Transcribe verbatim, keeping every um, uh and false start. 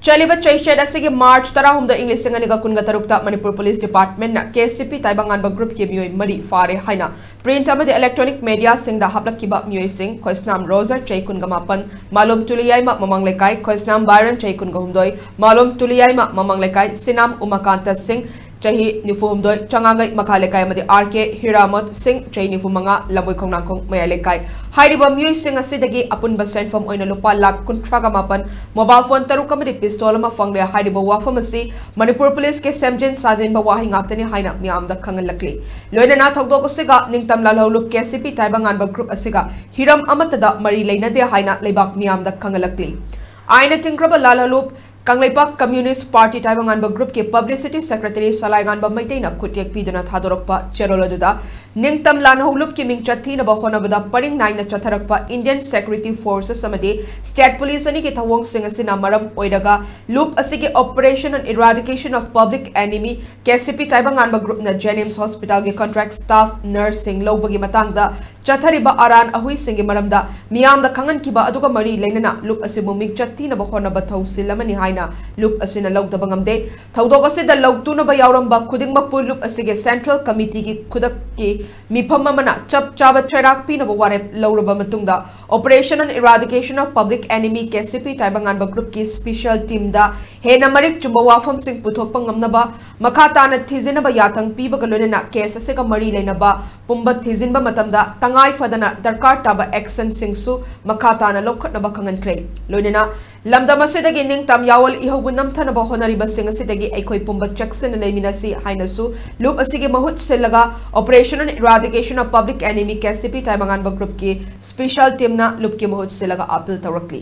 ꯆꯠꯂꯤꯕ ꯆꯩꯆꯠ ꯑꯁꯤꯒꯤ ꯃꯥꯔꯆ ꯇꯔꯥꯍꯨꯝꯗꯣꯏ, ꯏꯪ ꯂꯤꯁꯤꯡ ꯑꯅꯤꯒ ꯀꯨꯟꯒ ꯇꯔꯨꯛꯇ ꯃꯅꯤꯄꯨꯔ ꯄꯨꯂꯤꯁ ꯗꯤꯄꯥꯔꯠꯃꯦꯟꯠꯅ ꯀꯦ ꯁꯤ ꯄꯤ ꯇꯥꯏꯕꯪꯉꯥꯟꯕ ꯒ꯭ꯔꯨꯞꯀꯤ ꯃꯤꯑꯣꯏ ꯃꯔꯤ ꯐꯥꯔꯦ ꯍꯥꯏꯅ ꯄ꯭ꯔꯤꯟꯠ ꯑꯃꯗꯤ ꯏꯂꯦꯛꯇ꯭ꯔꯣꯅꯤꯛ ꯃꯦꯗꯤꯌꯥꯁꯤꯡꯗ ꯍꯥꯞꯂꯛꯈꯤꯕ ꯃꯤꯑꯣꯏꯁꯤꯡ: ꯈꯣꯏꯁꯅꯥꯝ ꯔꯣꯖꯔ, ꯆꯍꯤ ꯀꯨꯟꯒ ꯃꯥꯄꯟ, ꯃꯥꯂꯣꯝ ꯇꯨꯂꯤꯌꯥꯏꯃ, ꯃꯃꯥꯡ ꯂꯩꯀꯥꯏ, ꯈꯣꯏꯁꯅꯥꯝ ꯕꯥꯏꯔꯟ, ꯆꯍꯤ ꯀꯨꯟꯒ ꯍꯨꯝꯗꯣꯏ, ꯃꯥꯂꯣꯝ ꯇꯨꯂꯤꯌꯥꯏꯃ, ꯃꯃꯥꯡ ꯂꯩꯀꯥꯏ, ꯁꯤꯅꯥꯝ ꯎꯃꯥꯀꯥꯟꯇ ꯁꯤꯡ, ꯆꯍꯤ ꯅꯤꯐꯨ ꯍꯨꯝꯗꯣꯏ, ꯆꯉꯥꯡꯒꯩ ꯃꯈꯥ ꯂꯩꯀꯥꯏ, ꯑꯃꯗꯤ ꯑꯥꯔ ꯀꯦ ꯍꯤꯔꯥꯃꯣꯠ ꯁꯤꯡ, ꯆꯍꯤ ꯅꯤꯐꯨ ꯃꯉꯥ, ꯂꯝꯕꯣꯏ ꯈꯣꯡꯅꯥꯡꯈꯣꯡ ꯃꯌꯥꯏ ꯂꯩꯀꯥꯏ꯫ ꯍꯥꯏꯔꯤꯕ ꯃꯤꯑꯣꯏꯁꯤꯡ ꯑꯁꯤꯗꯒꯤ ꯑꯄꯨꯟꯕ ꯁꯦꯟꯐꯝ ꯑꯣꯏꯅ ꯂꯨꯄꯥ ꯂꯥꯈ ꯀꯨꯟꯊ꯭ꯔꯥꯒ ꯃꯥꯄꯟ, ꯃꯣꯕꯥꯏꯜ ꯐꯣꯟ ꯇꯔꯨꯛ ꯑꯃꯗꯤ ꯄꯤꯁꯇꯣꯜ ꯑꯃ ꯐꯪꯂꯦ꯫ ꯍꯥꯏꯔꯤꯕ ꯋꯥꯐꯝ ꯑꯁꯤ ꯃꯅꯤꯄꯨꯔ ꯄꯨꯂꯤꯁꯀꯤ ꯁꯦꯝꯖꯤꯟ ꯁꯥꯖꯤꯟꯕ ꯋꯥꯍꯩ ꯉꯥꯛꯇꯅꯤ ꯍꯥꯏꯅ ꯃꯤꯌꯥꯝꯗ ꯈꯪꯍꯜꯂꯛꯂꯤ꯫ ꯂꯣꯏꯅꯅ ꯊꯧꯗꯣꯛ ꯑꯁꯤꯒ ꯅꯤꯡꯇꯝ ꯂꯥꯜꯍꯧꯂꯨꯞ ꯀꯦ ꯁꯤ ꯄꯤ ꯇꯥꯏꯕꯪꯉꯥꯟꯕ ꯒ꯭ꯔꯨꯞ ꯑꯁꯤꯒ ꯍꯤꯔꯝ ꯑꯃꯠꯇꯗ ꯃꯔꯤ ꯂꯩꯅꯗꯦ ꯍꯥꯏꯅ ꯂꯩꯕꯥꯛ ꯃꯤꯌꯥꯝꯗ ꯈꯪꯍꯜꯂꯛꯂꯤ꯫ ꯑꯥꯏꯟꯅ ꯊꯤꯡꯈ꯭ꯔꯕ ꯂꯥꯜꯍꯧꯂꯨꯞ ꯀꯪꯂꯩꯄꯥꯛ ꯀꯝꯌꯨꯅꯤꯁ꯭ꯠ ꯄꯥꯔꯇꯤ ꯇꯥꯏꯕꯪꯉꯥꯟꯕ ꯒ꯭ꯔꯨꯞꯀꯤ ꯄꯕ꯭ꯂꯤꯁꯤꯇꯤ ꯁꯦꯀ꯭ꯔꯦꯇꯔꯤ ꯁꯂꯥꯏꯉꯥꯟꯕ ꯃꯩꯇꯩꯅ ꯈꯨꯠꯌꯦꯛ ꯄꯤꯗꯨꯅ ꯊꯥꯗꯣꯔꯛꯄ ꯆꯦꯔꯣꯜ ꯑꯗꯨꯗ, ꯅꯤꯡꯇꯝ ꯂꯥꯟꯍꯧꯂꯨꯞꯀꯤ ꯃꯤꯡꯆꯠ ꯊꯤꯅꯕ ꯍꯣꯠꯅꯕꯗ ꯄꯔꯤꯡ ꯅꯥꯏꯅ ꯆꯠꯊꯔꯛꯄ Indian Security Forces ꯑꯃꯗꯤ State Police ꯑꯅꯤꯒꯤ ꯊꯧꯑꯣꯡꯁꯤꯡ ꯑꯁꯤꯅ ꯃꯔꯝ ꯑꯣꯏꯔꯒ ꯂꯨꯞ ꯑꯁꯤꯒꯤ Operation on Eradication of Public Enemy, K C ꯄꯤ ꯇꯥꯏꯕꯪꯉꯥꯟꯕ ꯒ꯭ꯔꯨꯞꯅ ꯖꯦꯅꯤꯝꯁ ꯍꯣꯁꯄꯤꯇꯥꯜꯒꯤ ꯀꯟꯇ꯭ꯔꯦꯛ ꯁ꯭ꯇꯥꯐ ꯅꯔꯁꯁꯤꯡ ꯂꯧꯕꯒꯤ ꯃꯇꯥꯡꯗ ꯆꯠꯊꯔꯤꯕ ꯑꯔꯥꯟ ꯑꯍꯨꯏꯁꯤꯡꯒꯤ ꯃꯔꯝꯗ ꯃꯤꯌꯥꯝꯗ ꯈꯪꯍꯟꯈꯤꯕ ꯑꯗꯨꯒ ꯃꯔꯤ ꯂꯩꯅꯅ ꯂꯨꯞ ꯑꯁꯤꯕꯨ ꯃꯤꯡꯆꯠ ꯊꯤꯅꯕ ꯍꯣꯠꯅꯕ ꯊꯧꯁꯤꯜ ꯑꯃꯅꯤ ꯍꯥꯏꯅ ꯂꯨꯞ ꯑꯁꯤꯅ ꯂꯧꯗꯕ ꯉꯝꯗꯦ꯫ ꯊꯧꯗꯣꯛ ꯑꯁꯤꯗ ꯂꯧꯇꯨꯅꯕ ꯌꯥꯎꯔꯝꯕ ꯈꯨꯗꯤꯡꯃꯛꯄꯨ ꯂꯨꯞ ꯑꯁꯤꯒꯤ ꯁꯦꯟꯇ꯭ꯔꯦꯜ ꯀꯃꯤꯇꯤꯒꯤ ꯈꯨꯗꯛꯀꯤ ꯃꯤꯐꯝ ꯑꯃꯅ ꯆꯞ ꯆꯥꯕ ꯆꯩꯔꯥꯛ ꯄꯤꯅꯕ ꯋꯥꯔꯦꯞ ꯂꯧꯔꯕ ꯃꯇꯨꯡꯗ, Operation on Eradication of Public Enemy, K C P ꯇꯥꯏꯕꯪꯉꯥꯟꯕ ꯒ꯭ꯔꯨꯞꯀꯤ special ꯇꯤꯝꯗ ꯍꯦꯟꯅ ꯃꯔꯤꯛ ꯆꯨꯝꯕ ꯋꯥꯐꯝꯁꯤꯡ ꯄꯨꯊꯣꯛꯄ ꯉꯝꯅꯕ ꯃꯈꯥ ꯇꯥꯅ ꯊꯤꯖꯤꯟꯅꯕ ꯌꯥꯊꯪ ꯄꯤꯕꯒ ꯂꯣꯏꯅꯅ ꯀꯦꯁ ꯑꯁꯤꯒ ꯃꯔꯤ ꯂꯩꯅꯕ ꯄꯨꯝꯕ ꯊꯤꯖꯤꯟꯕ ꯃꯇꯝꯗ ꯇꯉꯥꯏ ꯐꯗꯅ ꯗꯔꯀꯥꯔ ꯇꯥꯕ ꯑꯦꯛꯁꯟꯁꯤꯡꯁꯨ ꯃꯈꯥ ꯇꯥꯅ ꯂꯧꯈꯠꯅꯕ ꯈꯪꯍꯟꯈ꯭ꯔꯦ꯫ ꯂꯣꯏꯅꯅ ꯂꯝꯗꯝ ꯑꯁꯤꯗꯒꯤ ꯅꯤꯡꯇꯝ ꯌꯥꯑꯣꯜ ꯏꯍꯧꯕꯨ ꯅꯝꯊꯅꯕ ꯍꯣꯠꯅꯔꯤꯕꯁꯤꯡ ꯑꯁꯤꯗꯒꯤ ꯑꯩꯈꯣꯏ ꯄꯨꯝꯕ ꯆꯦꯛꯁꯤꯟꯅ ꯂꯩꯃꯤꯟꯅꯁꯤ ꯍꯥꯏꯅꯁꯨ ꯂꯨꯞ ꯑꯁꯤꯒꯤ ꯃꯍꯨꯠ ꯁꯤꯜꯂꯒ Operation on Eradication of Public Enemy, K C P ꯇꯥꯏꯕꯪꯉꯥꯟꯕ ꯒ꯭ꯔꯨꯞꯀꯤ special ꯇꯤꯝꯅ ꯂꯨꯞꯀꯤ ꯃꯍꯨꯠ ꯁꯤꯜꯂꯒ ꯑꯥꯄꯤꯜ ꯇꯧꯔꯛꯂꯤ꯫